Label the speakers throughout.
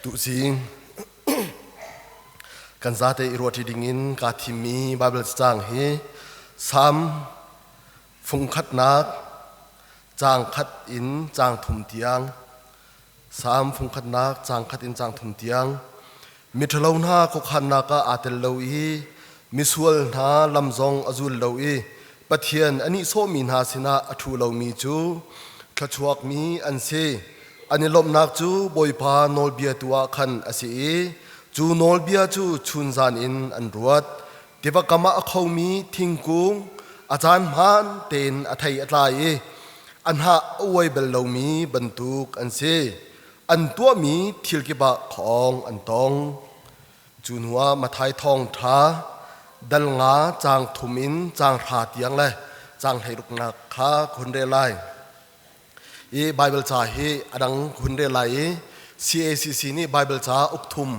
Speaker 1: Tuzing kan zate i ruahṭi dingin kaa thimmi Baibal cacang hi Salm fungkhatnak caang khat in caang thum tiang Salm fungkhatnak caang khat in caang thum tiang miṭhalo hna khuakhannak ah aa tel lo i misual hna lam zong a zul lo i Pathian a nihsawhmi hna sinah a ṭhu lomi cu thluachuakmi an si. An i lawmhnak cu Bawipa nawlbia tu ah khan a si i cu nawlbia cu chunzan in an ruat. Tiva kam ah a khomi thingkung a caan hmaan tein a thei a tlai i a hnah a uai bal lomi bantuk an si. An tuahmi thil kip ah khawng an tong. Cu hnuah Matthai thawngṭha dal nga caang thum in caang hra tiang le caang hleiruknak kha ka hun rel lai. I Baibal ca hi a dang ka hun rel lai i CACC nih Baibal ca uk thum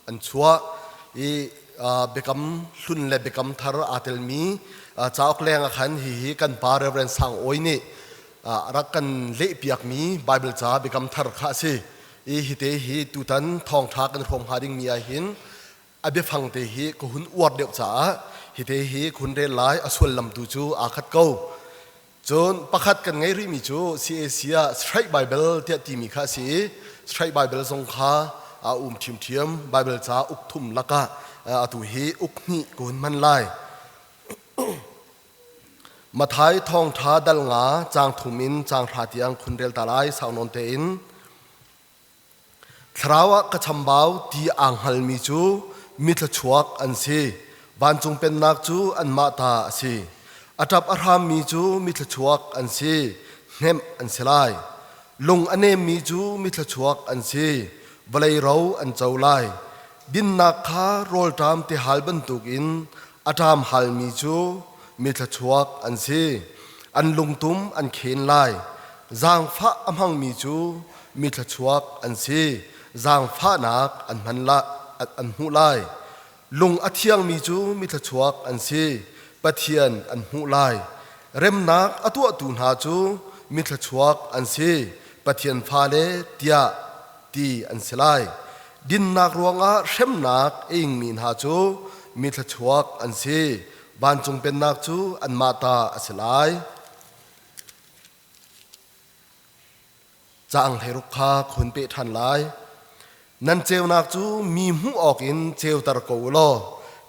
Speaker 1: an chuah i biakam hlun le biakam thar aa telmi cauk leng ah khan hihi kan pa Reverend Sang Awi nih a rak kan lehpiakmi Baibal ca biakam thar kha a si. I hite hi tutan thawngṭha kan hrawm hnga dingmi ah hin a biafang te hi ka hun uar deuh caah hite hi ka hun rel lai a sullam tu cu aa khat ko. Cun pakhat kan ngei rihmi cu CAC ah Straight Bible tiah timi kha a si i Straight Bible zong kha a um ṭhiamṭhiam Bible ca uk thum lakah atu hi uk hnih ka hun hman lai. Matthai thawngṭha dal nga caang thum in caang hra tiang khun rel ta lai sau nawn tein. Thlarau ah ka chambau ti aa hngalmi cu mi thluachuak an si. Vancung pennak cu anmah ta a si. A ṭap a hrammi cu mi thluachuak an si, hnemh an si lai. Lung a nemmi cu mi thluachuak an si, vawlei ro an co lai. Dinnak kha rawlṭam tihal bantukin a ṭam halmi cu mi thluachuak an si. An lungtum an khen lai. Zaangfah a hmangmi cu mi thluachuak an si. Zaangfahnak an hman la, an hmuh lai. Lung a thiangmi cu mi thluachuak an si. Pathian an hmuh lai. Remnak a tuahtu hna cu mi thluachuak an si. Pathian fale tiah ti an si lai. Dinnak ruangah hremnak a ingmi hna cu mi thluachuak an si. Vancung pennak cu anmah ta a si lai. Caang hleiruk kha khun peh ṭhan lai. Nan ceunak cu mi hmuh awkin ceuter ko u law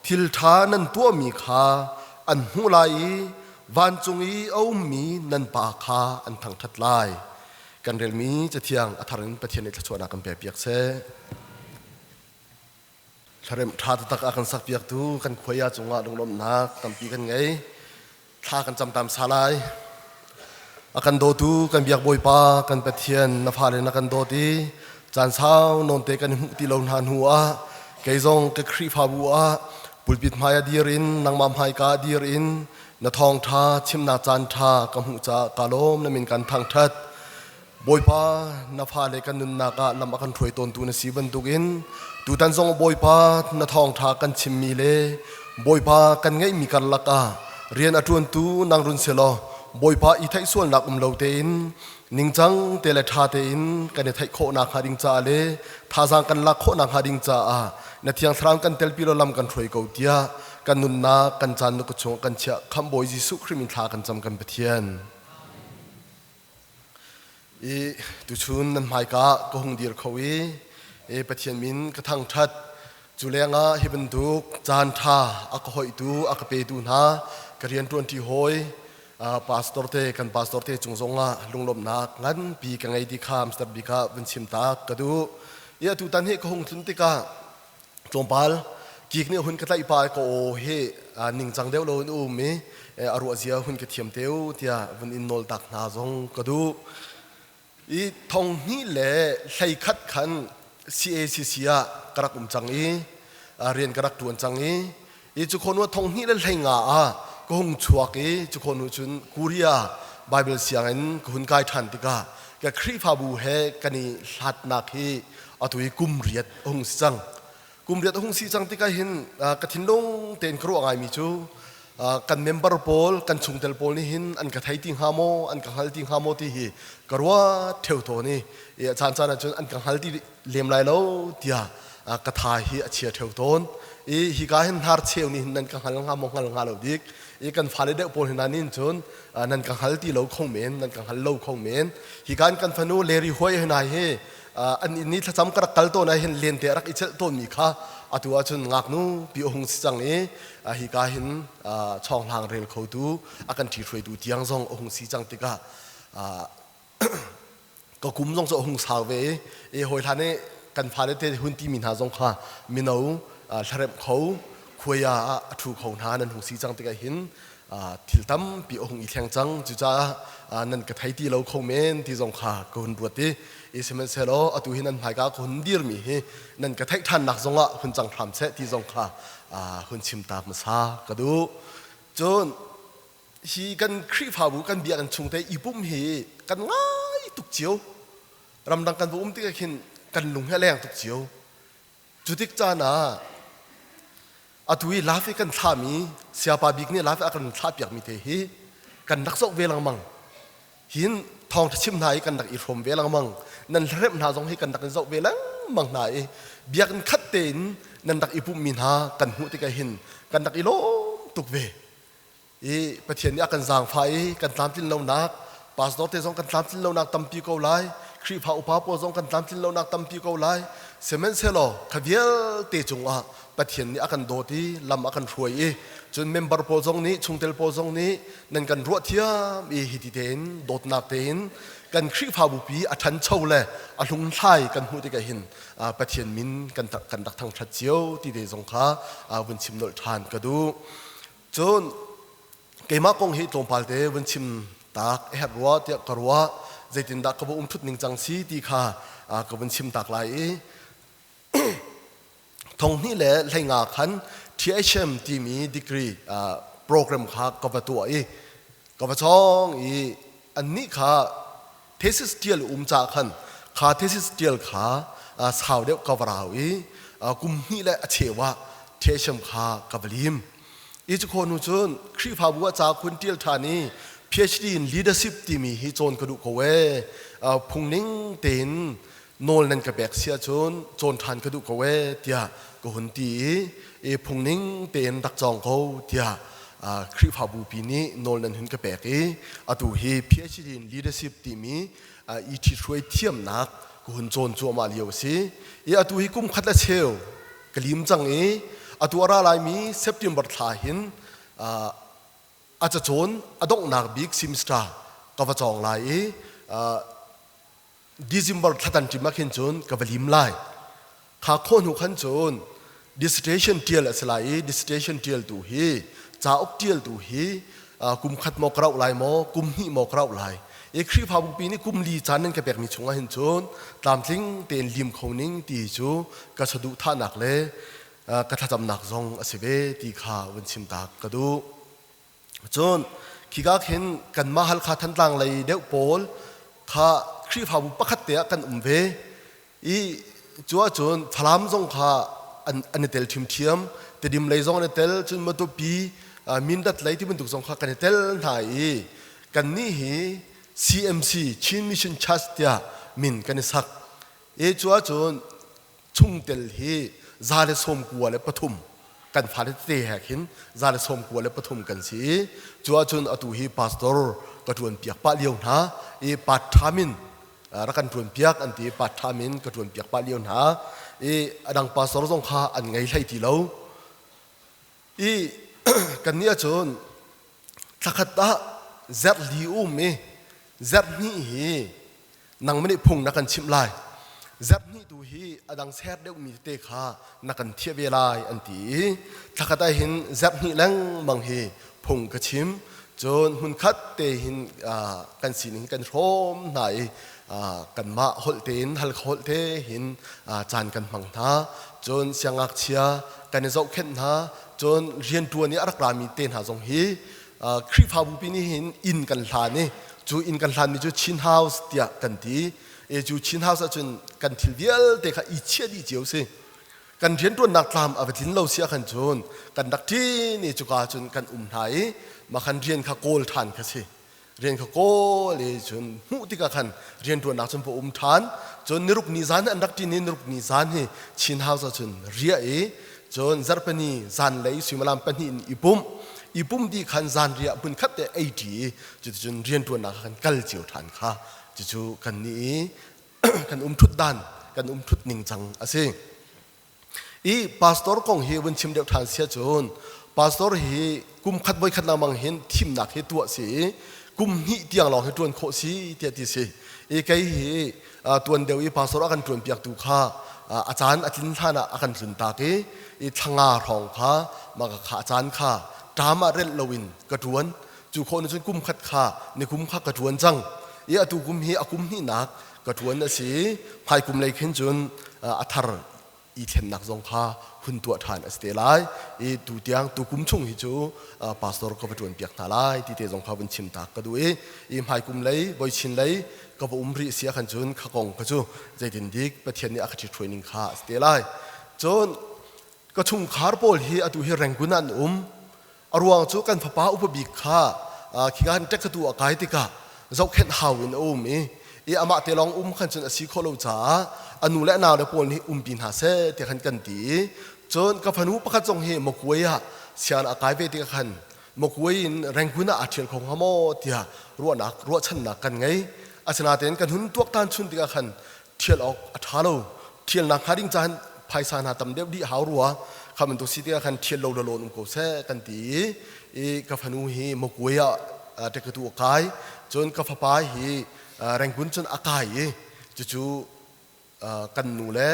Speaker 1: thil ṭha nan tuahmi kha an hmuh lai i vancung i a ummi nan Pa kha an thangṭhat lai. Kan relmi Cathiang a thar in Pathian nih thluachuahnak kan pekpiak seh. Thlarem ṭha taktak a kan sakpiaktu kan khuaia cungah lunglawmhnak tampi kan ngei. Thla kan cam tam sa lai. A kan dawtu kan biak Bawipa kan Pathian na fale na kan dawt i caan sau nawnte kan hmuh ti lo hna hnu ah kei zong ka Khrihfabu ah pulpit hmai ah dir in nangmah hmaika ah dir in na thawngṭha chimnak caan ṭha ka hmuh caah ka lawm na min kan thangṭhat. Bawipa na fale kan nunnak ah lam a kan hruai tawntu na si bantukin tutan zong Bawipa na thawngṭha kan chimmi le Bawipa kan ngeihmi karlak ah rian a ṭuantu nang run selaw Bawipa i theih sualnak um lo tein ningcang te le ṭha tein kan i theih khawhnak hnga ding caah le thazaang kan lak khawhnak hnga ding caah na Thiang Thlarau kan telpi law lam kan hruai ko tiah kan nunnak kan caan na kut chungah kan chiah khamh Bawi Jesuh Khrih min thla kan cam kan Pathian. I tuchun nan hmaika ka hung dir kho i Pathian min ka thangṭhat. Cu lengah hi bantuk caan ṭha a ka hoihtu a ka petu hna ka rianṭuanṭi hawi pastor te kan pastor te cung zongah lunglawmhnak nganpi ka ngei ti kha Mr. Bik ah vun chim tak ka duh. I atu tan hi ka hung tlun tikah tlawmpal kik nih hun ka tlaih pa ka aw hi ningcang deuh lo in um i a ruah zia hun ka thiam teu tiah vun in nawl tak hna zong ka duh. I thong hnih le hlei khat khan CACC ah ka rak um cang i rian ka rak ṭuan cang i i cu khonu thong hnih le hlei nga ah ka hung chuak i cu khonu cun Korea Bible sianginn ka hun kai ṭhan tikah ka Khrihfabu he kan i hlatnak hi atu hi kum riat a hung si cang. Kum riat a hung si cang tikah hin ka thinlung tein ka ruah ngaimi cu Kan member pawl, kan chungtel pawl nih hin an ka thei ti hnga maw, an ka hngal ti hnga maw ti hi ka ruat ṭheo tawn i a caan caan ahcun an ka hngal ti lem lai lo tiah ka tha hi a chia ṭheo tawn. I hika hin hnarcheu nih hin nan ka hngal hnga maw hngal hnga lo dik. I kan fale deuh pawl hna nih cun nan ka hngal ti lo kho men, nan ka hngal lo kho men. Hika in kan fanu Larry Huai hna hi an inn i thlacam ka rak kal tawn ah hin lente a rak i celh tawnmi kha atu ahcun ngaknu pi a hung si cang i hika hin chawnghlang rel khotu a kan ṭhihruaitu tiang zong a hung si cang tikah ka kum zong cu a hung sau ve i hawi hlan i kan fale te hun timi hna zong kha mino hlaremh kho khuaia ah a ṭhu kho hna nan hung si cang tikah hin thil tampi a hung i thleng cang. Cucaah nan ka thei ti lo kho men ti zong kha ka hun ruat i i sihmanhsehlaw atu hi nan hmaika ka hun dirmi hi nan ka theih ṭhannak zongah hun cang hram seh ti zong kha hun chim taak hmasa ka duh. Cun hi kan Khrihfabu kan biakinn chung te i pumh hi kan ngai tuk cio. Ramdang kan va um tikah khin kan lung hi a leng tuk cio. Cu tik caan ah atu i laf i kan thlahmi siapa bik nih laf i a kan thlahpiakmi te hi kan rak zoh ve lengmang. Hin thawngṭha chim hna i kan rak i hrawm ve lengmang. Nan hlaremh hna zong hi kan rak in zoh ve lengmang hna i biakinn khat tein nan rak i pumhmi hna kan hmuh tikah hin kan rak i lawm tuk ve. I Pathian nih a kan zaangfah i kan tlamtlin lonak pastor te zong kan tlamtlin lonak tampi ko lai, Khrihfa upa pawl zong kan tlamtlin lonak tampi ko lai. Sihmanhsehlaw kha vialte cungah Pathian nih a kan dawt i lam a kan hruai i cun member pawl zong nih chungtel pawl zong nih nan kan ruah thiam i hiti tein dawtnak tein kan Khrihfabu pi a ṭhancho le a hlunghlai kan hmuh tikah hin Pathian min kan kan rak thangṭhat cio ti te zong kha vun chim nolh ṭhan ka duh. Cun keimah kong hi tlawmpal te vun chim tak a herh rua tiah ka ruah. Zeitindah ka va um thut ning cang si ti kha ka vun chim tak lai i thonghnih le hleinga khan THM timi degree program kha ka va tuah i ka va cawng i annih kha thesis tial um ca khan kha thesis tial kha sau deuh ka va rau i kum hnih le a cheu ah THM kha ka va lim. I cu khawh hnu cun Khrihfabu ah ca khun ṭial ṭhan i PhD in leadership timi hi cawn ka duh ko ee. Phungning tein nawl nan ka pek si ahcun cawn ṭhan ka duh ko ee tiah ka hun ti i i phungning tein rak cawng ko tiah Khrihfabu pi nih nawl nan hun ka pek i atu hi PhD in leadership timi i ṭhithruai thiamnak ka hun cawn cuahmah lio a si. I atu hi kum khat le cheu ka lim cang i atu a ra laimi September thla hin a cacawn a donghnak bik semester ka va cawng lai i December thlatan ṭim ah khin cun ka va lim lai. Kha khawh hnu khan cun dissertation ṭial a si lai i dissertation ṭialtu hi cauk ṭialtu hi kum khat maw ka rauh lai maw kum hnih maw ka rauh lai i Khrihfabu pi nih kum li caan nan ka pekmi chungah hin cun tlamtling tein lim kho ning ti cu ka saduhthahnak le ka thlacamnak zong a si ve ti kha vun chim ta ka duh. Cun khika khin kanmah Halkha Thantlang lei deuh pawl kha Khrihfabu pakhat te ah kan um ve i cu ahcun Falam zong kha an, an i tel ṭhiamṭhiam. Tedim lei zong an i tel, cun Matupi, Mindat lei ti bantuk zong kha kan i tel hna i kannih hi CMC Chin Mission Church tiah min kan i sak. I cu ahcun chungtel hi 193 kan fale tete he khin 193 kan si i cu ahcun atu hi pastor ka ṭuan piak pah lio hna i part time in rak kan ṭuan piak an ti part time in ka ṭuan piak pah lio hna i a dang pastor zong kha an ngei hlei ti lo i kannih ahcun thlakhat ah zerh li um i zerh hnih hi nangmah nih phung na kan chimh lai zerh hnih tu hi a dang ser deuhmi tete kha na kan thiah ve lai an ti i thlakhat ah hin zerh hnih lengmang hi phung ka chim cun hmunkhat te hin kan sining kan hrawm hna i kanmah holh tein Halkha holh te hin caan kan hmang hna cun siangngakchia kan i zohkhenh hna cun rianṭuan i a rak rami te hna zong hi Khrihfabu pi nih hin inn kan hlan i cu inn kan hlanmi cu Chin House tiah kan ti i cu Chin House ahcun kan thil vialte kha i chiah dih cio si. Kan rianṭuannak tlam a va tlin lo si ahkhan cun kan rak ṭin i cuka cun kan um hna i mah khan rian kha kawl ṭhan kha si. Rian kha kawl i cun hmuh tikah khan rianṭuannak cun va um ṭhan. Cun niruk ni zan an rak ṭin i niruk ni zan hi Chin House ah cun riah i cun zarhpini zanlei suimilam pahnih in i pumh. I pumh dih khan zanriah hmunkhat te ei ṭi i cuticun rianṭuannak kha kan kal cio ṭhan kha cucu kannih i kan umṭhut dan kan umṭhut ningcang a si. I pastor kong hi vun chim deuh ṭhan sia cun pastor hi kum khat voi khat lengmang hin thimnak hi tuah si i kum hnih tiang lawng hi ṭuan khawh si tiah ti si. I kei hi tuan deuh i pastor a kan ṭuan piaktu kha a caan a tlin hlan ah a kan tlun tak i i thlanga hrawng kha mah kha a caan kha ṭam ah relh loin ka ṭuan. Cu khawh nih cun kum khat kha nikum kha ka ṭuan cang i atu kum hi a kum hnihnak ka ṭuan a si i hmaikum lei khin cun a thar i thlennak zong kha hun tuah ṭhan a si te lai i tu tiang tu kum chung hi cu pastor ka va ṭuan piak hna lai ti te zong kha vun chim tak ka duh i i hmaikum lei voichin lei ka va um rih si ahkhan cun kha kong kha cu zeitin dik Pathian nih a ka ṭhithruai ning kha a si te lai. Cun ka chungkhar pawl hi atu hi Rangoon ah an um. A ruang cu kan fapa upa bik kha khika hin ṭekkatu a kai tikah zohkhenh hau in a um i i amah te lawng um khan cun a si khawh lo caah a nu le a nau le pawl nih umpi hna seh ti khan kan ti i cun ka fanu pakhat zong hi Makuai ah sian a kai ve tikah khan Makuai in Rangoon ah aa ṭhial kho hnga maw tiah ruahnak ruahchannak kan ngei. Asinain kan hun tuaktan chun tikah khan ṭhial awk a ṭha lo. Ṭhialnak hnga ding caah phaisa hna tam deuh dih hau rua. Kha bantuk si tikah khan ṭhial lo lawn um ko seh kan ti i, i ka fanu hi Makuai ah ṭekatu a kai. Cun ka fapa hi Rangoon cun a kai i cucu kan nu le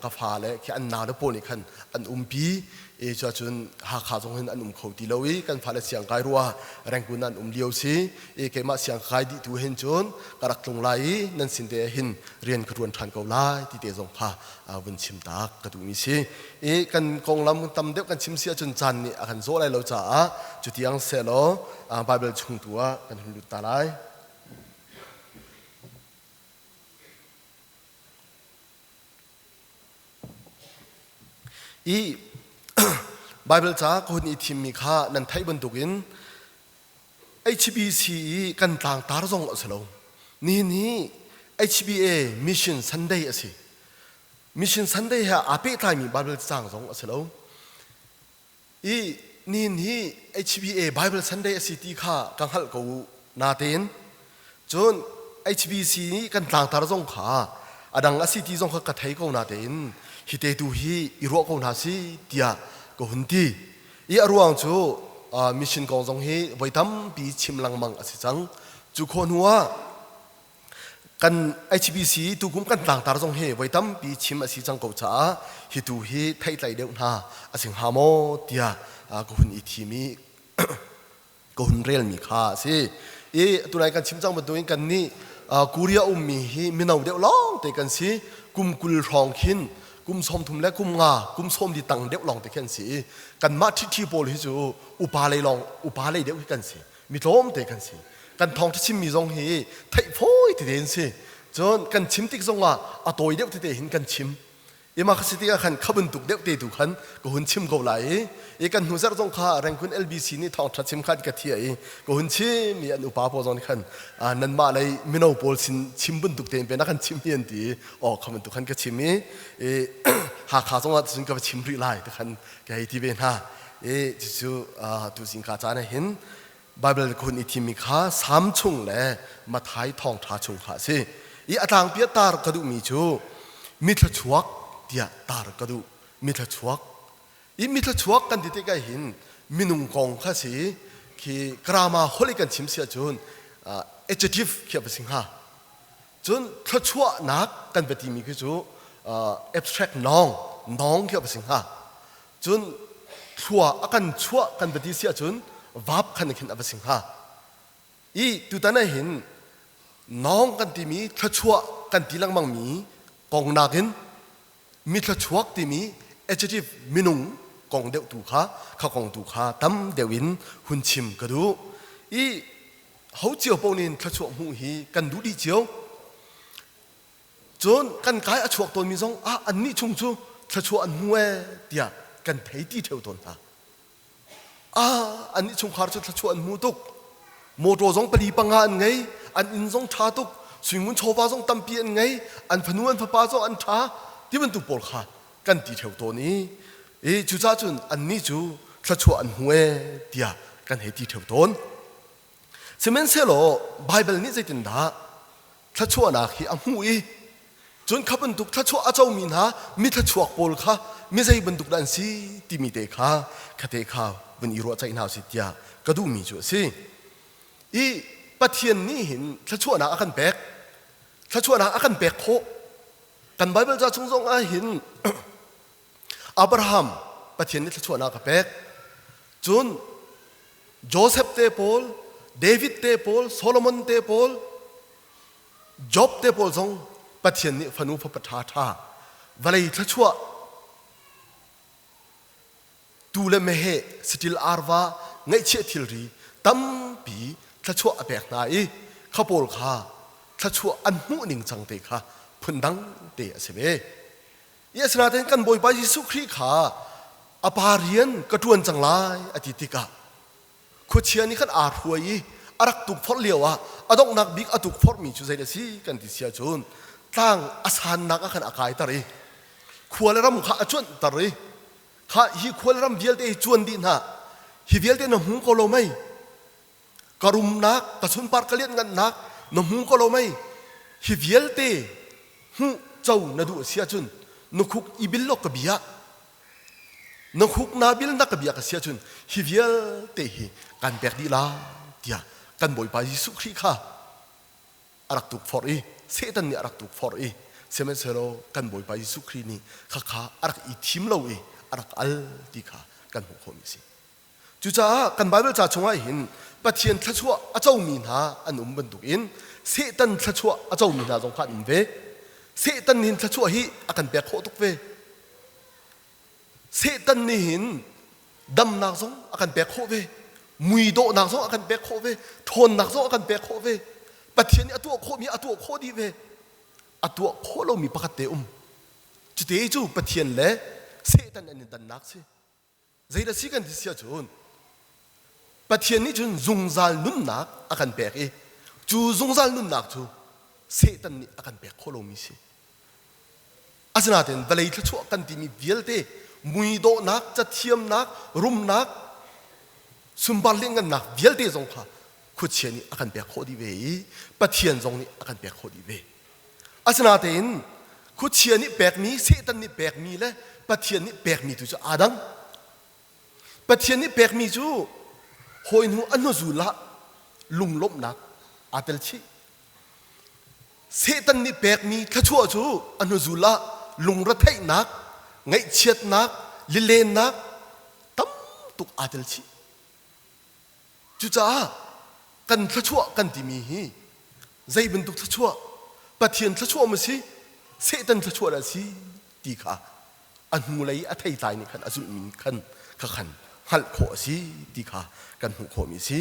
Speaker 1: ka fa le khi an nau le pawl nih khan an umpi i cuahcun Hakha zong hin an um kho ti lo i kan fale siang kai rua Rangoon an um lio si i keimah siang kai dih tu hin cun ka rak tlung lai i nan sin te hin rian ka ṭuan ṭhan ko lai ti te zong kha vun chim tak ka duhmi si i kan konglam tam deuh kan chim si ahcun caan nih a kan zawh lai lo caah cutiang sehlaw Bible chung tu ah kan hun lut ta lai. I Bible ca ka hun i thimmi kha nan theih bantukin HBC i kan tlangtar zong a si lo. Nihin hi HBA Mission Sunday a si. Mission Sunday he aa pehtlaimi Bible cang zong a si lo. I nihin hi HBA Bible Sunday a si ti kha ka hngalh ko natein cun HBC nih kan tlangtar zong kha a dang a si ti zong kha ka thei ko natein hi te tu hi i ruah ko hna si tiah ka hun ti. I a ruang cu mission kong zong hi voi tampi chim lengmang a si cang. Cu khawh hnu ah kan HBC tukum kan tlangtar zong hi voi tampi chim a si cang ko caah hi tu hi theihtlai deuh hna a si hnga maw tiah ka hun i thim i ka hun relmi kha a si. I tunai kan chim cang bantukin kan nih Korea ummi hi mino deuh lawng te kan si. Kum 20 hrawng khin kum 30 le kum nga kum sawm di tang deuh lawng te khi an si i kanmah ṭhiṭhi pawl hi cu upa lei lawng upa lei deuh hi kan si. Mi tlawm te kan si. Kan thawngṭha chimmi zong hi theih fawi tete an si. Cun kan chim tik zongah a tawi deuh tete hin kan chim. Ima kha si tikah khan kha bantuk deuh te tu khan ka hun chim ko lai i i kan hnu zarh zong kha Rangoon LBC nih thawngṭha chim khan ka thia i ka hun chim i an upa pawl zong nih khan nanmah lei mino pawl sin chim bantuk tein pe na kan chim hi an ti i aw kha bantuk khan ka chim i i Hakha zong ah cun ka va chim rih lai ti khan ka hei ti ve hna i cucu tu zingka caan ah hin Bible ka hun i thimmi kha Salm chung le Matthai thawngṭha chung kha a si. I a tlangpi ah tar ka duhmi cu mithluachuak tiah tar ka duh. Mithluachuak. I mithluachuak kan ti tikah hin minung kong kha si khi grammar holh i kan chim si ahcun adjective khi a va si hnga. Cun thluachuahnak kan va timi khi cu abstract noun, noun khi a va si hnga. Cun thlua a kan chuah kan va ti si ahcun vap khan khin a va si hnga. I tutan ah hin nawng kan timi thluachuah kan ti lengmang mi kong nakin mi thluachuak timi adjective minung kong deuh tu kha kha kong tu kha tam deuh in hun chim ka duh. I ho cio paoh nih thluachuah hmuh hi kan duh dih cio. Cun kan kai a chuak tawnmi zong ah annih chung cu thluachuah an hmu ee tiah kan thei ti ṭheo tawn hna. Ah, annih chungkhar cu thluachuah an hmu tuk. Motor zong pali panga an ngei, an inn zong ṭha tuk, suingun chawva zong tampi an ngei, an fanu an fapa zong an ṭha ti bantuk pawl kha kan ti ṭheo tawn i, i cucaah cun annih cu thluachuah an hmu ee tiah kan hei ti ṭheo tawn. Sihmanhsehlaw Baibal nih zeitindah thluachuahnak hi a hmuh i cun kha bantuk thluachuah a comi hna mi thluachuak pawl kha mi zei bantuk dah an si timi te kha khate kha vun i ruahceih hna usih tiah ka duhmi cu a si. I Pathian nih hin thluachuahnak a kan pek. Thluachuahnak a kan pek khawh. Kan Baibal ca chung zong ah hin Abraham Pathian nih thluachuahnak a pek. Cun Joseph te pawl, David te pawl, Solomon te pawl, Job te pawl zong Pathian nih fanu fapa ṭhaṭha vawlei thluachuah tuu le meheh saṭil arva ngaihchiah thilri tampi thluachuah a pek hna i kha pawl kha thluachuah an hmuh ning cang te kha phundang te a si ve. I asinain kan Bawipa Jesuh Khrih kha a pa rian ka ṭuan cang lai a ti tikah khuachia nih khan aa hruai i a rak tukforh lio ah a donghnak bik a tukforhmi cu zei a si kan ti si ahcun tlang a sannak ah khan a kaiter i khua le ram kha a cuanhter i kha hi khua le ram vialte hi cuan dih hna hi vialte na hmu ko lo mei ka rumnak ka sunpar ka lianhngannak na hmu ko lo mei hi vialte hmuh co na duh a si ahcun na khuk i bil law ka bia Na khuk naa bil na ka bia ka si ahcun hi vialte hi kan pek dih lai tiah kan Bawipa Jesuh Khrih kha a rak tukforh i Satan nih a rak tukforh i sihmanhsehlaw kan Bawipa Jesuh Khrih nih khakha a rak i thim lo i a rak al ti kha kan hmuh khawhmi a si. Cucaah kan Baibal ca chungah hin Pathian thluachuah a comi hna an um bantukin Satan thluachuah a comi hna zong kha an um ve. Satan nih hin thluachuah hi a kan pek khawh tuk ve. Satan nih hin damnak zong a kan pek khawh ve. Mui dawhnak zong a kan pek khawh ve. Ṭhawnnak zong a kan pek khawh ve. Pathian nih a tuah khawhmi a tuah khawh dih ve. A tuah khawh lomi pakhat te um. Cute cu Pathian le Satan an i dannak si. Zeidah si kan ti si ahcun Pathian nih cun zungzal nunnak a kan pek i cu zungzal nunnak cu Satan nih a kan pek khawh lomi si. Asinain vawlei thluachuah kan timi vialte muidawhnak, cathiamnak, rumnak, sunpar lianngannak vialte zong kha khuachia nih a kan pek khawh dih ve i Pathian zong nih a kan pek khawh dih ve. Asinain khuachia nih pekmi, Satan nih pekmi le Pathian nih pekmi tu cu aa dang. Pathian nih pekmi cu hawi hnu a hnuzul ah lunglawmhnak aa tel chih. Satan nih pekmi thluachuah cu a hnuzul ah lungretheihnak, ngaihchiatnak, lilennak tam tuk aa tel chih. Cucaah kan thluachuah kan timi hi zei bantuk thluachuah Pathian thluachuah maw si Satan thluachuah dah si ti kha a hnulei a theitlai nih khan a zulhmi khan kha khan hngalh khawh a si ti kha kan hmuh khawhmi a si.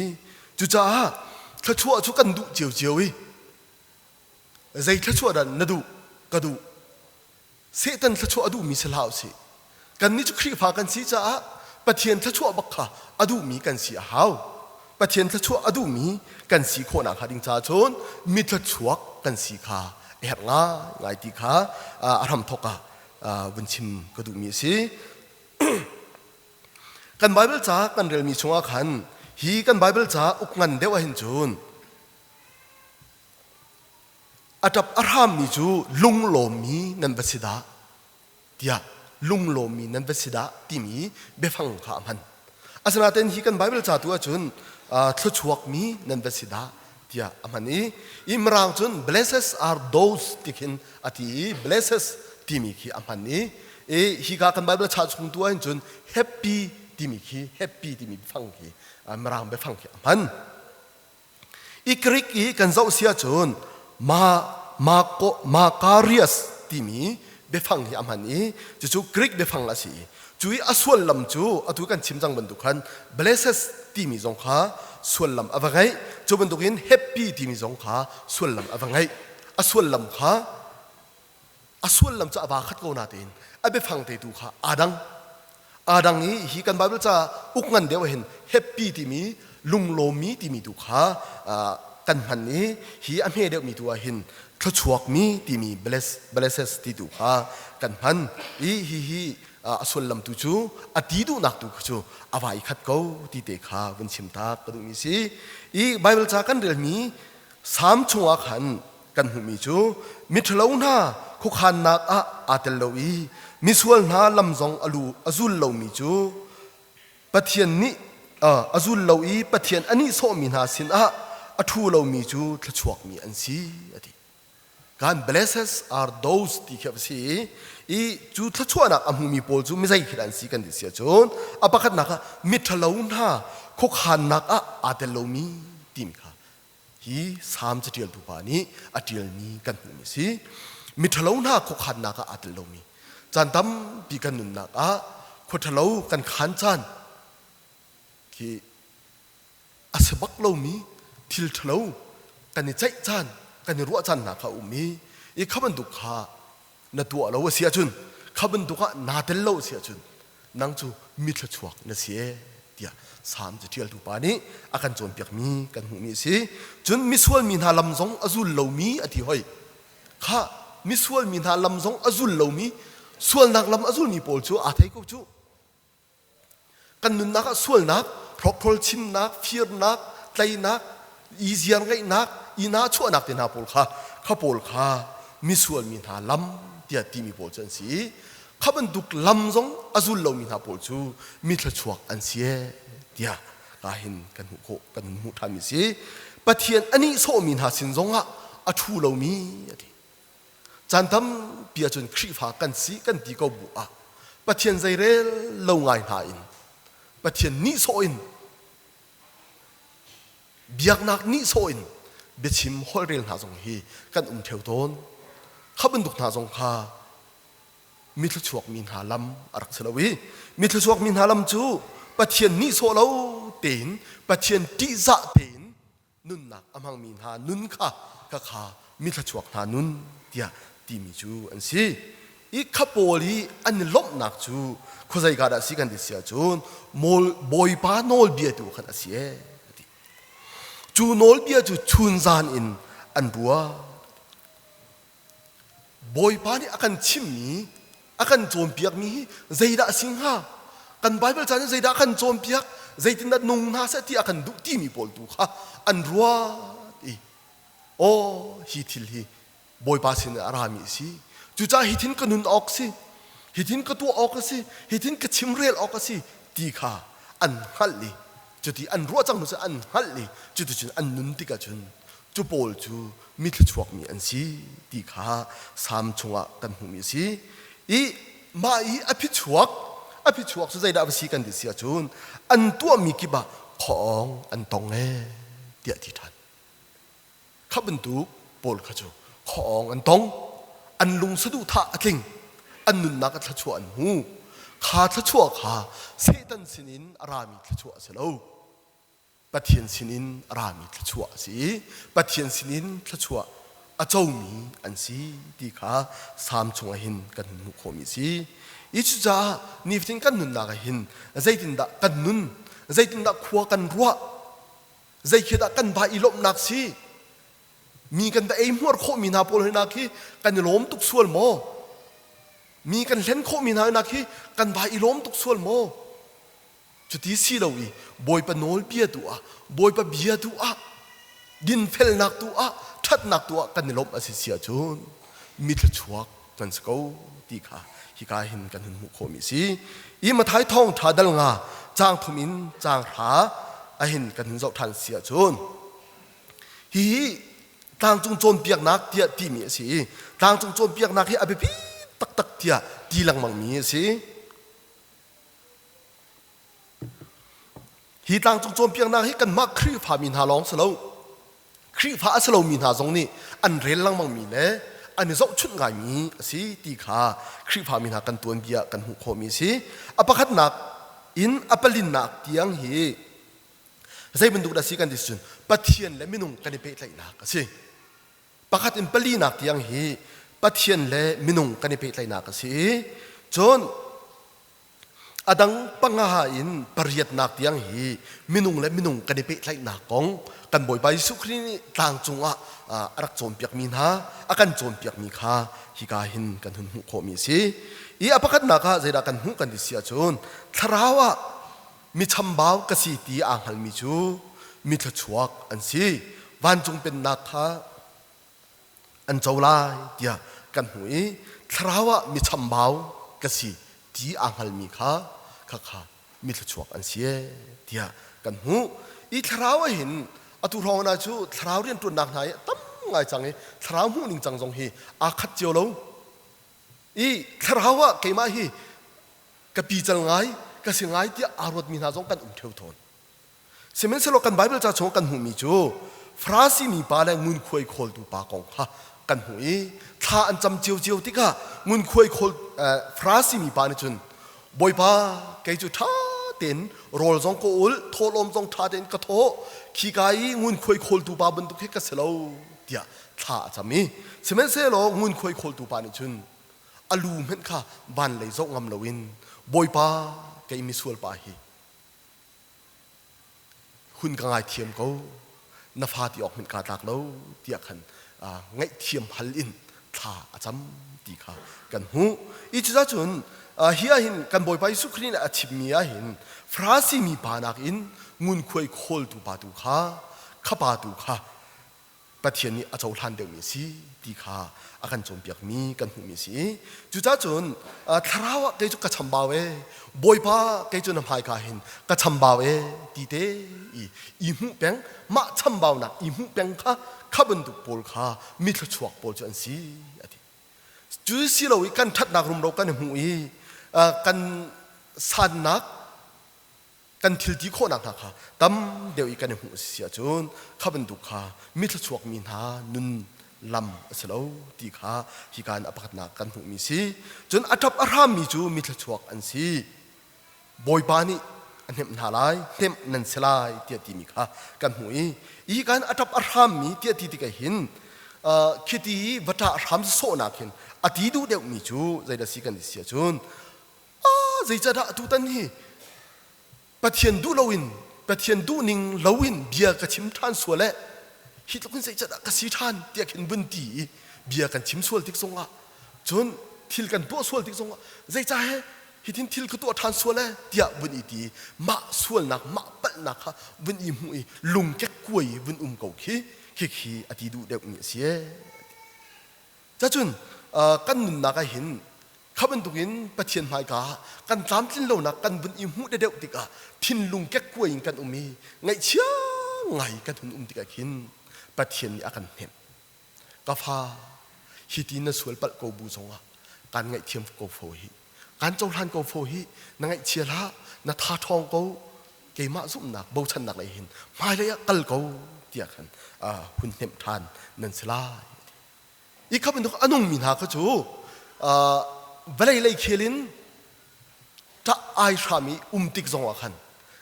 Speaker 1: Cucaah thluachuah cu kan duh ciocio i zei thluachuah dah na duh ka duh Satan thluachuah a duhmi si hlah usih. Kannih cu Khrihfa kan si caah Pathian thluachuah bak kha a duhmi kan si a hau. Pathian thluachuah a duhmi kan si khawhnak hnga ding caah cun mi thluachuak kan si kha a herh ngaingai ti kha a hramthawk ah vun chim ka duhmi a si. Kan Baibal ca kan relmi chungah khan hi kan Baibal ca uk ngan deuh ahhin cun A ṭap a hrammi cu lunglawmmi nan va si dah tiah lunglawmmi nan va si dah timi biafang kha a hman. Asinain hi kan Baibal ca tu ahcun thluachuakmi nan va si dah tiah a hman i i Mirang cun blessed are those ti khin a ti i blessed timi khi a hman i i hika kan Baibal cha chung tu ahhin cun happy timi khi happy timi biafang khi Mirang biafang khi a hman. I Greek i kan zoh si ahcun ma Makarios timi biafang hi a hman i cucu Greek biafang a si i cu i a sullam cu atu kan chim cang bantuk khan blessed timi zong kha sullam a va ngeih cu bantukin happy timi zong kha sullam a va ngeih a sullam kha. A sullam cu a vaa khat ko natein a biafang te tu kha aa dang. Aa dang i hi kan Bible ca uk ngan deuh hin happy timi lunglawmmi timi tu kha kan hman i hi a hme deuhmi tu ah hin thluachuakmi timi bless, blesses ti tu kha kan hman i hi hi a sullam tu cu a ti duhnak tu cu a vai khat ko ti te kha vun chim tak ka duhmi si i Bible ca kan relmi Salm chungah khan kan hmuhmi cu miṭhalo hna khuakhannak ah aa tel lo i misual hna lam zong a lu a zul lomi cu Pathian nih a zul lo i Pathian a nihsawhmi hna sinah a ṭhu lomi cu thluachuakmi an si a ti. Kan blessed are those ti khi a si i cu thluachuahnak a hmumi pawl cu mizei khi dah an si kan ti si ahcun a pakhatnak ah miṭhalo hna khuakhannak ah aa tel lomi timi kha Hi salm caṭialtu pa nih a ṭialmi kan hmuhmi a si. Miṭhalo hna khuakhannak ah aa tel lomi. Caan tampi kan nunnak ah khua ṭhalo kan khan caan khi a si bak lomi thil ṭhalo kan i ceih caan, kan i ruah caan hna kha a um i, i kha bantuk kha na tuah lo a si ahcun kha bantuk ah naa tel lo a si ahcun nang cu mi thluachuak na si ee tiah Salm caṭialtu pa nih a kan cawnpiakmi kan hmuhmi a si. Cun misual mi hna lam zong a zul lomi a ti hoi. Kha misual mi hna lam zong a zul lomi sualnak lam a zulmi pawl cu aa thei ko cu. Kan nunnak ah sualnak, hrokhrawl chimnak, firnak, tleinak, i ziar ngeihnak, i nahchuahnak te hna pawl kha kha pawl kha misual mi hna lam tiah timi pawl cu an si i kha bantuk lam zong a zul lomi hna pawl cu mi thluachuak an si ee tiah ka hin kan hmuh khawh kan hmuh ṭhanmi si. Pathian a nihsawhmi hna sin zongah a ṭhu lomi a ti. Caan tampi ahcun Khrihfa kan si kan ti ko bu ah Pathian zeirel lo ngai hna in Pathian nihsawh in biaknak nihsawh in biachim holhrel hna zong hi kan um ṭheo tawn. Kha bantuk hna zong kha mi thluachuakmi hna lam a rak si lo i mi thluachuakmi hna lam cu Pathian nihsawh lo tein Pathian ṭihzah tein nunnak a hmangmi hna nun kha khakha mithluachuak hna nun tiah timi cu an si. I kha pawl i an i lawmhnak cu khuazeika dah si kan ti si ahcun Bawipa nawlbia tu khan a si ee a ti. Cu nawlbia cu chunzan in an ruah. Bawipa nih a kan chimmi, a kan cawnpiakmi hi zeidah a si hnga? Kan Baibal ca nih zeidah a kan cawnpiak? Zeitindah nung hna seh ti a kan duh timi pawl tu kha an ruat i aw hi thil hi Bawipa sin a rami a si. Cucaah hi thin ka nun awk si, hi thin ka tuah awk a si, hi thin ka chimrel awk a si ti kha an hngalh i cuti an ruah cang hnu cu an hngalh i cuticun an nun tikah cun cu pawl cu mi thluachuakmi an si ti kha Salm chungah kan hmuhmi a si. I mah i a phichuak a phichuak cu zeidah va si kan ti si ahcun an tuahmi kip ah khuaawng an tong ee tiah ti ṭhan. Kha bantuk pawl kha cu khuaawng an tong, an lung saduhthah a tling, an nunnak a thluachuah an hmu. Kha thluachuah kha Satan sinin a rami thluachuah a si lo. Pathian sinin a rami thluachuah a si i Pathian sinin thluachuah a comi an si ti kha Salm chungah hin kan hun hmuh khawhmi a si. I cucaah nifatin kan nunnak ah hin zeitindah kan nun, zeitindah khua kan ruah, zei khi dah kan va i lawmhnak si, mi kan va ei hmuar khawhmi hna pawl hna khi kan i lawm tuk sual maw? Mi kan hlen khawhmi hna hna khi kan va i lawm tuk sual maw? Cuti si lo i Bawipa nawlbia tu ah, Bawipa bia tu ah, dinfelnak tu ah, ṭhatnak tu ah kan i lawmh a si si ahcun mi thluachuak kan si ko ti kha hika hin kan hun hmuh khawhmi a si. I Matthai thawngṭha dal nga caang thum in caang hra ahin kan hun zoh ṭhan si ahcun hihi tlangcung cawnpiaknak tiah timi a si i tlangcung cawnpiaknak hi a biapi taktak tiah ti lengmangmi a si. Hi tlangcung cawnpiaknak hi kanmah Khrihfa mi hna lawng si lo. Khrihfa a si lomi hna zong nih an rel lengmangmi le an i zohchunh ngaimi a si ti kha Khrihfa mi hna kan tuanbia kan hmuh khawhmi a si. A pakhatnak in a palinnak tiang hi zei bantuk dah si kan ti cun Pathian le minung kan i pehtlaihnak a si. Pakhat in palinak tiang hi Pathian le minung kan i pehtlaihnak a si i cun a dang panga in pariatnak tiang hi minung le minung kan i pehtlaihnak kong kan Bawipa Jesuh Khrih nih tlang cungah a rak cawnpiakmi hna a kan cawnpiakmi kha hika hin kan hun hmuh khawhmi a si. I a pakhatnak ah zeidah kan hmuh kan ti si ahcun thlarau ah mi chambau ka si ti aa hngalmi cu mi thluachuak an si. Vancung pennak kha an co lai tiah kan hmuh i thlarau ah mi chambau ka si ti aa hngalmi kha khakha mi thluachuak an si tiah kan hmuh. I thlarau ah hin atu hrawng na cu thlarau rianṭuannak hna hi tam ngai cang i thlarau hmuh ning cang zong hi aa khat cio lo. I thlarau ah keimah hi ka pical ngai ka si ngai tiah aa ruatmi hna zong kan um ṭheo tawn. Sihmanhsehlaw kan Baibal ca chung kan hmuhmi cu Farasi mi pa le ngunkhuai khawltu pa kong kha kan hmuh i thla an cam ciocio tikah ngunkhuai khawl Farasi mi pa nih cun Bawipa kei cu ṭha tein rawl zong ka ul thawhlawm zong ṭha tein ka thawh khika i ngunkhuai khawltu pa bantuk hi ka si lo tiah thla a cam i sihmanhsehlaw ngunkhuai khawltu pa nih cun a lu hmanh kha van lei zoh ngam loin Bawipa kei misual pa hi hun ka ngaithiam ko na fa ti awk hmanh kaa tlak lo tiah khan ngaihthiam hal in thla a cam ti kha kan hmuh. I cuzacun hi ah hin kan Bawipa Jesuh Khrih nih a chimmi ah hin Farasi mi pa nakin ngunkhuai khawltu pa tu kha kha pa tu kha Pathian nih a cohlan deuhmi a si ti kha a kan cawnpiakmi kan hmuhmi a si. Cucaah cun thlarau ah kei cu ka chambau ee, Bawipa kei cu na hmaika hin ka chambau ee ti te i i hmuh peng, mah chambaunak i hmuh peng kha kha bantuk pawl kha mi thluachuak pawl cu an si a ti. Cu si lo i kan ṭhatnak rumro kan i hmuh i kan sannak kan thil ti khawhnak hna kha tam deuh i kan i hmuh si ahcun kha bantuk kha mi thluachuak mi hna nun lam a si lo ti kha hika in a pakhatnak kan hmuhmi si. Cun a ṭap a hrammi cu mi thluachuak an si. Bawipa nih a hnemh hna lai, hnemh nan si lai tiah timi kha kan hmuh i hika in a ṭap a hrammi tiah ti tikah hin khiti va ṭah hram sawhnak hin a ti duh deuhmi cu zeidah si kan ti si ahcun Zeicahdah atutan hi Pathian duh loin Pathian duhning loin bia ka chim ṭhan sual eh hi tluk in zeicahdah ka si ṭhan tiah khin vun ti i bia kan chim sual tik zongah cun thil kan tuah sual tik zongah zeicah he hitin thil ka tuah ṭhan sual eh tiah vun i ti i mah sualnak mah palhnak kha vun i hmuh i lung kekkuai i vun um ko khi khikhi a ti duh deuhmi a si ee. Cacun kan nunnak ah hin kha bantukin Pathian hmaika ah kan tlamtlin lonak kan vun i hmuh deuh tikah thinlung kekkuai in kan um i ngaihchia ngai kan hun um tikah khin Pathian nih a kan hnemh. Ka fa, hi ti na sual palh ko bu zongah kaan ngaihthiam ko fo hi. Kaan cohlan ko fo hi. Na ngaihchia hlah, na tha ṭhawng ko. Keimah zumhnak bochannak lei hin hmailei ah kal ko tiah khan hun hnemh ṭhan nan si lai. I kha bantuk a nungmi hna kha cu vawlei lei khel in ṭah ai hram i um tik zongah khan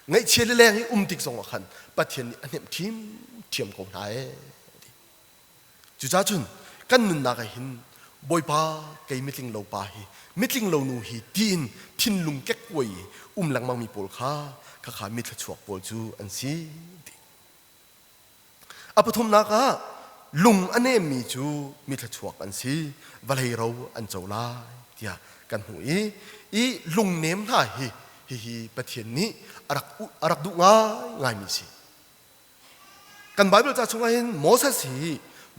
Speaker 1: ngaihchia le leng i um tik zongah khan Pathian nih a hnemh ṭhiamṭhiam ko hna ee. Cucaah cun kan nunnak ah hin Bawipa kei mitling lo pa hi mitling lo nu hi tiin thinlung kekkuai i um lengmangmi pawl kha khakha mi thluachuak pawl cu an si. A pathumnak ah lung a nemmi cu mi thluachuak an si, vawlei ro an co lai tiah kan hmuh i i lungnem hna hi hihi Pathian nih a rak a rak duh ngaingaimi si. Kan Baibal ca chungah hin Moses hi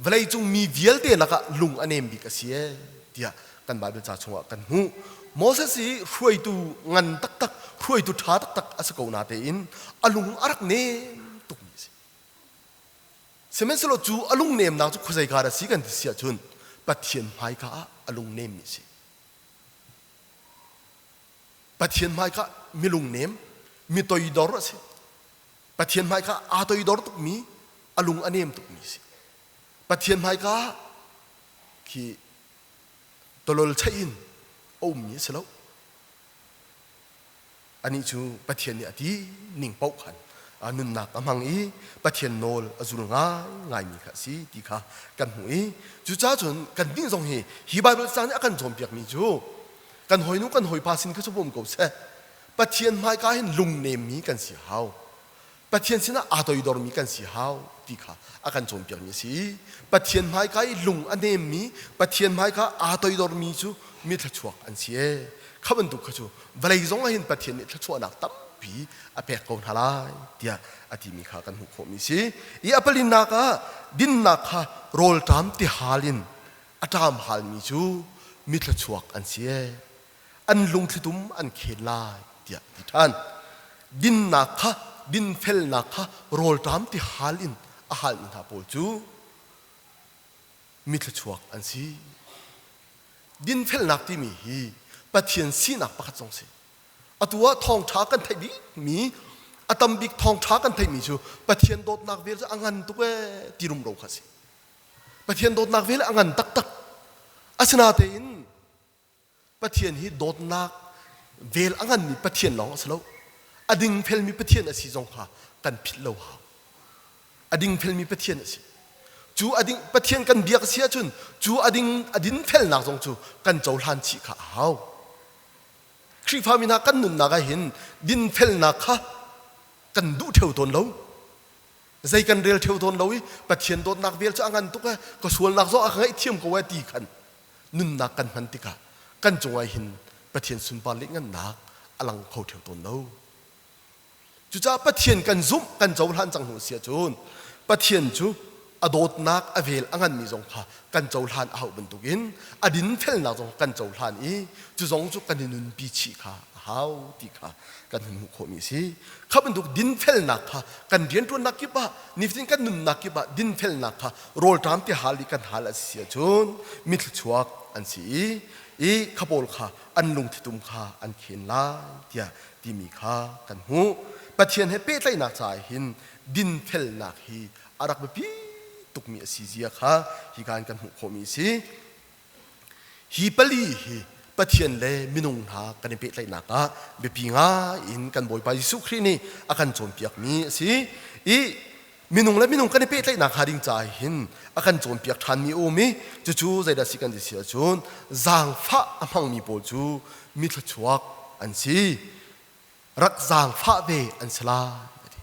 Speaker 1: vawleicung mi vialte lakah lung a nem bik a si ee tiah kan Baibal ca chungah kan hmuh. Moses hi hruaitu ngan taktak, hruaitu ṭha taktak a si ko natein a lung a rak nem tukmi a si. Sihmanhsehlaw cu a lungnemnak cu khuazei ka dah si kan ti si ahcun Pathian hmaika ah a lungnemmi a si. Pathian hmaika mi lungnem, mi toidor a si. Pathian hmaika aa toidor tukmi, a lung a nem tukmi a si. Pathian hmaika khi tolol chaih in a ummi a si lo. Anih cu Pathian nih a ti ning paoh khan Nunnak a hmang i Pathian nawl a zul ngaingaimi kha a si ti kha kan hmuh i cucaah cun kannih zong hi hi Baibal ca nih a kan cawnpiakmi cu kan hawinu kan hawipa sin kha cu bawm ko seh, Pathian hmaika hin lungnemmi kan si hau, Pathian sinah aa toidormi kan si hau ti kha a kan cawnpiakmi a si. Pathian hmaika i lung a nemmi, Pathian hmaika aa toidormi cu mi thluachuak an si ee. Kha bantuk kha cu vawlei zong ah hin Pathian nih thluachuahnak tampi a pek ko hna lai tiah a timi kha kan hmuh khawhmi si. I a palinnak ah dinnak kha rawlṭam tihal in a ṭam halmi cu mi thluachuak an si ee. An lungthlitum an khen lai tiah a ti ṭhan. Dinnak kha, dinfelnak kha rawlṭam tihal in a halmi hna pawl cu mi thluachuak an si. Dinfelnak timi hi Pathian sinak pakhat zong si. Atu ah thawngṭha kan theih bikmi, a tam bik thawngṭha kan theihmi cu Pathian dawtnak vel cu a ngan tuk ee ti rumro kha a si. Pathian dawtnak vel a ngan taktak. Asinain Pathian hi dawtnak vel a nganmi Pathian lawng a si lo. A dingfelmi Pathian a si zong kha kan philh lo hau. A dingfelmi Pathian a si. Cu a ding Pathian kan biak a si ahcun cu a ding a dinfelnak zong cu kan cohlan chih kha a hau. Khrihfami hna kan nunnak ah hin dinfelnak kha kan duh ṭheo tawn lo. Zei kan rel ṭheo tawn lo i Pathian dawtnak vel cu a ngan tuk ee, ka sualnak zong a ka ngaihthiam ko ee ti khan nunnak kan hman tikah kan cungah hin Pathian sunpar lihngannak a lang kho ṭheo tawn lo. Cucaah Pathian kan zumh, kan cohlan cang hnu si ahcun Pathian cu a dawtnak a vel a nganmi zong kha kan cohlan a hauh bantukin a dinfelnak zong kan cohlan i cu zong cu kan i nunpi chih kha a hau ti kha kan hun hmuh khawhmi a si. Kha bantuk dinfelnak kha kan rianṭuannak kip ah, nifatin kan nunnak kip ah dinfelnak kha rawlṭam ti hal i kan hal a si ahcun mi thluachuak an si i i kha pawl kha an lungthitum kha an khen lai tiah timi kha kan hmuh. Pathian he pehtlaihnak caah hin dinfelnak hi a rak biapi tukmi a si zia kha hika in kan hmuh khawhmi a si. Hi pali hi Pathian le minung hna kan i pehtlaihnak ah biapi ngai in kan Bawipa Jesuh Khrih nih a kan cawnpiakmi a si. I minung le minung kan i pehtlaihnak hnga ding caah hin a kan cawnpiak ṭhanmi a um i cucu zeidah si kan ti si ahcun zaangfah a hmangmi pawl cu mi thluachuak an si. Rak zaangfah ve an si lai a ti.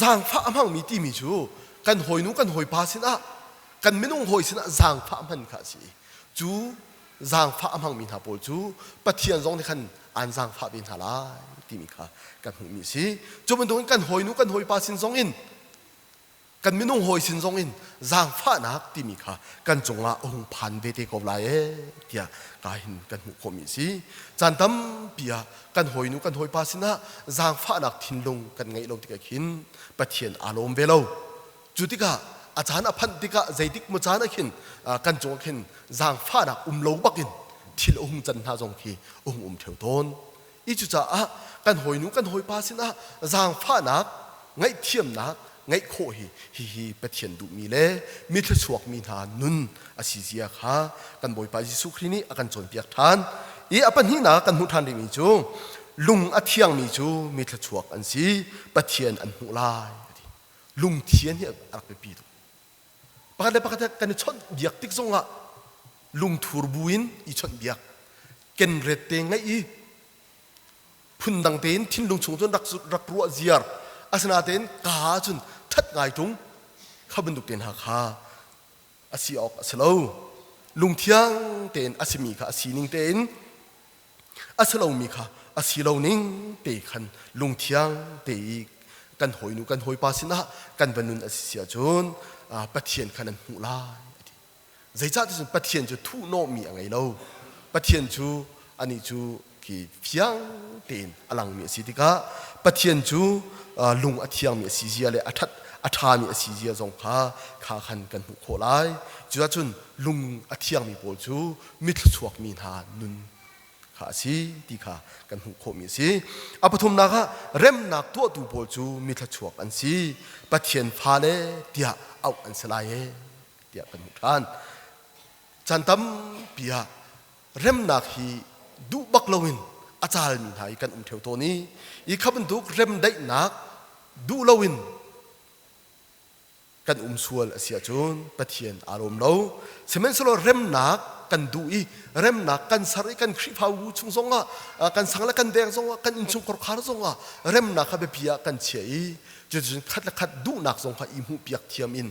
Speaker 1: Zaangfah a hmangmi timi cu kan hawinu kan hawipa sinah kan minung hawi sinah zaangfah hman kha a si i cu zaangfah a hmangmi hna pawl cu Pathian zong nih khan aan zaangfah ve hna lai timi kha kan hmuhmi a si. Cu bantukin kan hawinu kan hawipa sin zong in kan minung hawi sin zong in zaangfahnak timi kha kan cungah a hung phan ve te ko lai ee tiah ka hin kan hmuh khawhmi a si. Caan tampi ah kan hawinu kan hawipa sinah zaangfahnak thinlung kan ngeih lo tikah khin Pathian aa lawm ve lo. Cu tikah a caan a phanh tikah zeitik maw caan ah khin kan cungah khin zaangfahnak um lo bakin thil a hung can hna zong khi a hung um ṭheo tawn. I cucaah kan hawinu kan hawipa sinah zaangfahnak, ngaihthiamnak ngeih khawh hi hihi Pathian duhmi le mi thluachuakmi hna nun a si zia kha kan Bawipa Jesuh Khrih nih a kan cawnpiak ṭhan. I a pahnihnak kan hmuh ṭhan rihmi cu lung a thiangmi cu mi thluachuak an si, Pathian an hmuh lai a ti. Lungthian hi a rak biapi tuk. Pakhat le pakhat kan i chawnh biak tik zongah lungthur bu in i chawnh biak, kenret te ngeih i phundang tein thinlung chung cun rak rak ruah ziar, asinain kaa cun that ngai tung kha bantuk te hna kha a si awk a si lo. Lungthiang tein a simi kha a sining tein, a si lomi kha a si lo ning te khan lungthiang te i kan hawinu kan hawipa sinah kan va nun a si si ahcun Pathian kha nan hmuh lai a ti. Zeicah ti cun Pathian cu thuhnawhmi a ngei lo. Pathian cu anih cu khi fiang tein a langmi a si tikah Pathian cu lung a thiangmi a si zia le a ṭhat a ṭhami a si zia zong kha kha khan kan hmuh khawh lai. Cuahcun lung a thiangmi pawl cu mithluachuakmi hna nun kha a si ti kha kan hmuh khawhmi a si. A pathumnak ah remnak tuahtu pawl cu mithluachuak an si. Pathian fale tiah auh an si lai ee tiah kan hmuh ṭhan. Caan tampi ah remnak hi duh bak loin a caalmi hna hi kan um ṭheo tawn i, i kha bantuk remdaihnak duh loin kan um sual a si ahcun Pathian aa lawm lo. Sihmanhsehlaw remnak kan duh i remnak kan ser i kan Khrihfabu chung zongah kan sang le kan deng zongah kan innchungkhar khar zongah remnak kha biapi ah kan chiah i cuticun khat le khat duhnak zong kha i hmuhpiak thiam in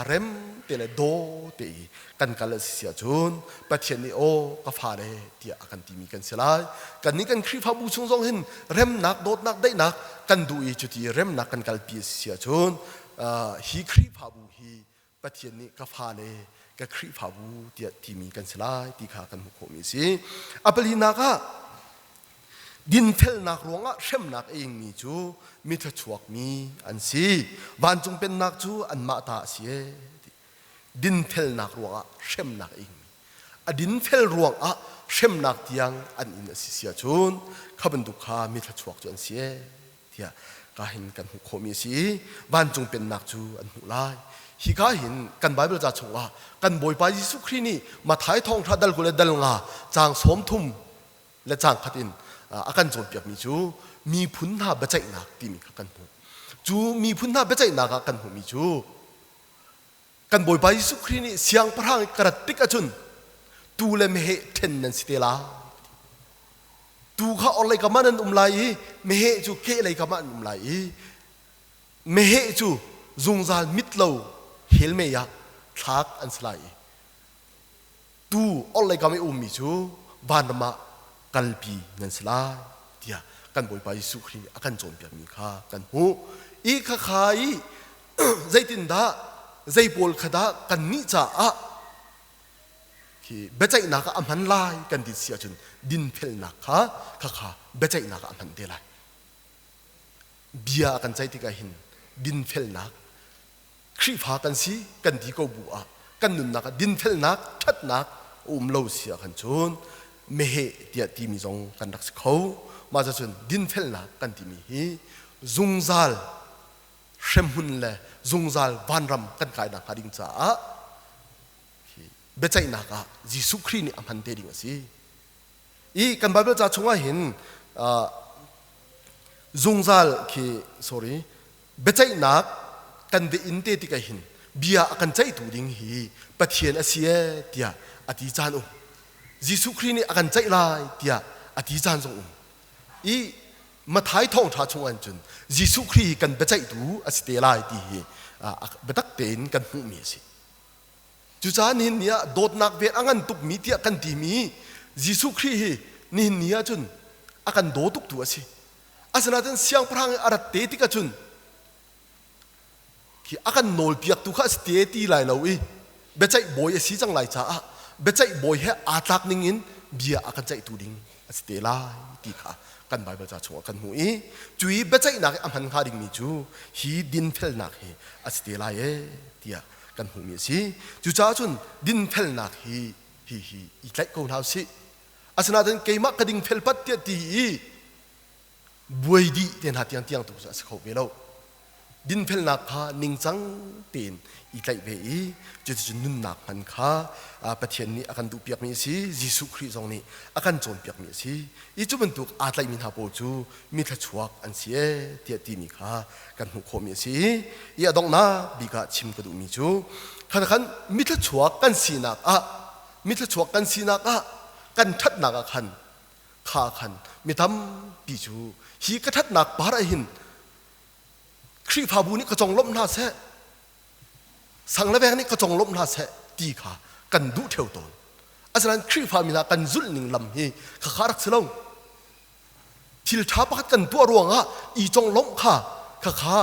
Speaker 1: rem te le daw te i kan kal a si ahcun Pathian nih aw ka fale tiah a kan timi kan si lai. Kannih kan Khrihfabu chung zong hin remnak, dawtnak, daihnak kan duh i cuti remnak kan kalpi a si ahcun hi Khrihfabu hi Pathian nih ka fale ka Khrihfabu tiah timi kan si lai ti kha kan hmuh khawhmi a si. A palinak ah dinfelnak ruangah hremnak a ingmi cu mi thluachuakmi an si. Vancung pennak cu anmah ta a si ee. Dinfelnak ruangah hremnak a ingmi. A dinfel ruangah hremnak tiang an in a si si ahcun kha bantuk kha mi thluachuak cu an si ee. Tiah ka hin kan hmuh khawhmi a si i vancung pennak cu an hmuh lai. Hika hin kan Baibal ca chungah kan Bawipa Jesuh Khrih nih Matthai thawngṭha dal 20 le dal nga caang 30 le caang khat in a kan cawnpiakmi cu miphun hna biaceihnak timi kha kan hmuh. Cu miphun hna biaceihnak ah kan hmuhmi cu kan Bawipa Jesuh Khrih nih siangpahrang i ka rat tik ahcun tuu le meheh ṭhen nan si te lai. Tuu kha orhlei kam ah nan um lai i meheh cu kehlei kam ah an um lai i meheh cu zungzal mit lo hell mei ah thlak an si lai i tuu orhlei kam i ummi cu vanram ah kalpi nan si lai tiah kan Bawipa Jesuh Khrih nih a kan cawnpiakmi kha kan hmuh. I khakha i zeitindah zei pawl kha dah kannih caah khi biaceihnak ah a hman lai kan ti si ahcun dinfelnak kha khakha biaceihnak ah a hman te lai. Bia a kan ceih tikah hin dinfelnak Khrihfa kan si kan ti ko bu ah kan nunnak ah dinfelnak ṭhatnak a um lo si ah khan cun meheh tiah timi zong kan rak si kho. Mah cun dinfelnak kan timi hi zungzal hremhmun le zungzal vanram kan kai nakhnga ding caah biaceihnak ah Jesuh Khrih nih a hman te ding a si. I kan Bible ca chungah hin zungzal khi sorry biaceihnak kan ve in te tikah hin bia a kan ceihtu ding hi Pathian a si ee tiah a ti caan um. Jesuh Khrih nih a kan ceih lai tiah a ti caan zong um. I Matthai thawngṭha chungah cun Jesuh Khrih hi kan biaceihtu a si te lai ti hi biatak tein kan hmuhmi a si. Cucaah nihin ni ah dawtnak vel a ngan tukmi tiah kan timi Jesuh Khrih hi nihin ni ah cun a kan daw tuktu a si. Asinain siangpahrang i a rat te tikah cun khi a kan nawlpiaktu kha a si te ti lai lo i biaceih bawi a si cang lai caah biaceih bawi he aa tlak ning in bia a kan ceihtu ding a si te lai ti kha kan Baibal ca chungah kan hmuh i cu i biaceihnak i a hman hnga dingmi cu hi dinfelnak hi a si te lai ee tiah kan hmuhmi a si. Cucaah cun dinfelnak hi hi hi i tlaih ko hna usih. Asinain keimah ka dingfel pat tiah ti i buai dih te hna tiang tiang tu cu a si kho ve lo. Dinfelnak kha ningcang tein i tlaih ve i cuticun nunnak hman kha Pathian nih a kan duhpiakmi a si, Jesuh Khrih zong nih a kan cawnpiakmi a si. I cu bantuk aa tlaihmi hna pawl cu mi thluachuak an si ee tiah timi kha kan hmuh khawhmi a si. I a donghnak bik ah chim ka duhmi cu khan khan mi thluachuak kan sinak ah mi thluachuak kan sinak ah kan ṭhatnak ah khan kha khan mi tampi cu hi ka ṭhatnak par ah hin Khrihfabu nih ka conglawmh hna seh, sang le veng nih ka conglawmh hna seh ti kha kan duh ṭheo tawn. Asinain Khrihfa mi hna kan zulh ning lam hi khakha rak si lo. Thil ṭha pakhat kan tuah ruangah i conglawmh kha khakha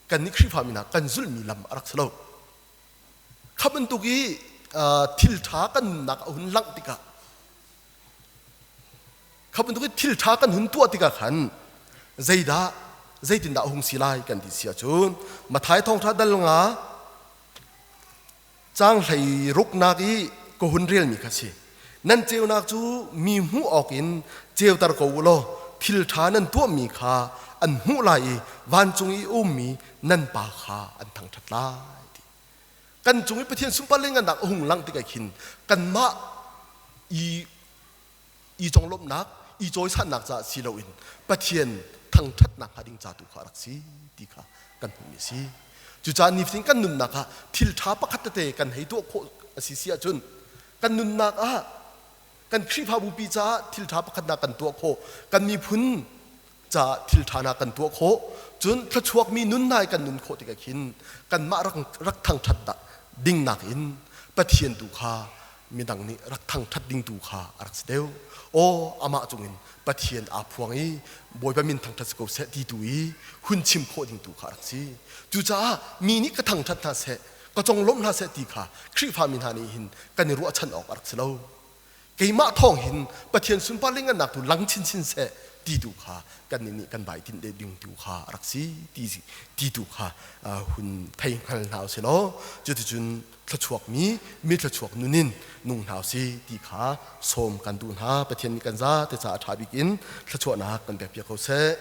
Speaker 1: kan nih Khrihfa mi hna kan zulhmi lam a rak si lo. Kha bantuk i thil ṭha kan nunnak a hun langh tikah Kha bantuk in thil ṭha kan hun tuah tikah khan zeidah zeitindah a hung si lai kan ti si ahcun Matthai thawngṭha dal nga caang hlei ruknak i ka hun relmi kha si. Nan ceunak cu mi hmuh awkin ceuter ko u law thil ṭha nan tuahmi kha an hmuh lai i vancung i ummi nan Pa kha an thangṭhat lai. Ti. Kan cung i Pathian sunpar le ngannak a hung langh tikah khin kanmah i i conglawmhnak, i cawisannak caah si loin Pathian thangṭhatnak hnga ding ca tu kha a rak si ti kha kan hmuhmi a si. Cucaah nifatin kan nunnak ah thil ṭha pakhat tete kan hei tuah khawh a si si ahcun kan nunnak ah kan Khrihfabu pi caah thil ṭha pakhat na kan tuah khawh, kan miphun caah thil ṭha na kan tuah khawh, cun thluachuakmi nun hna i kan nun khawh tikah khin kanmah rak rak thangṭhat ding nakin Pathian tu kha midang nih rak thangṭhat ding tu kha a rak si deuh. Aw amah cungin Pathian aa phuang i Bawipa min thangṭhat si ko seh ti tu i hun chim khawh ding tu kha a rak si. Cucaah mi nih ka thangṭhat hna seh, ka conglawmh hna seh ti kha Khrihfami hna nih hin kan i ruahchan awk a rak si lo. Keimah thawng hin Pathian sunpar le ngannak tu lang chinchin seh ti tu kha kannih nih kan bai tinh ding tu kha a rak si ti, ti tu kha hun thei hngal hna usih law cuticun thluachuakmi mi thluachuak nun in nung hna usih ti kha sawm kan duh hna. Pathian nih kan zate caah ṭha bik in thluachuahnak kan pek piak ko seh.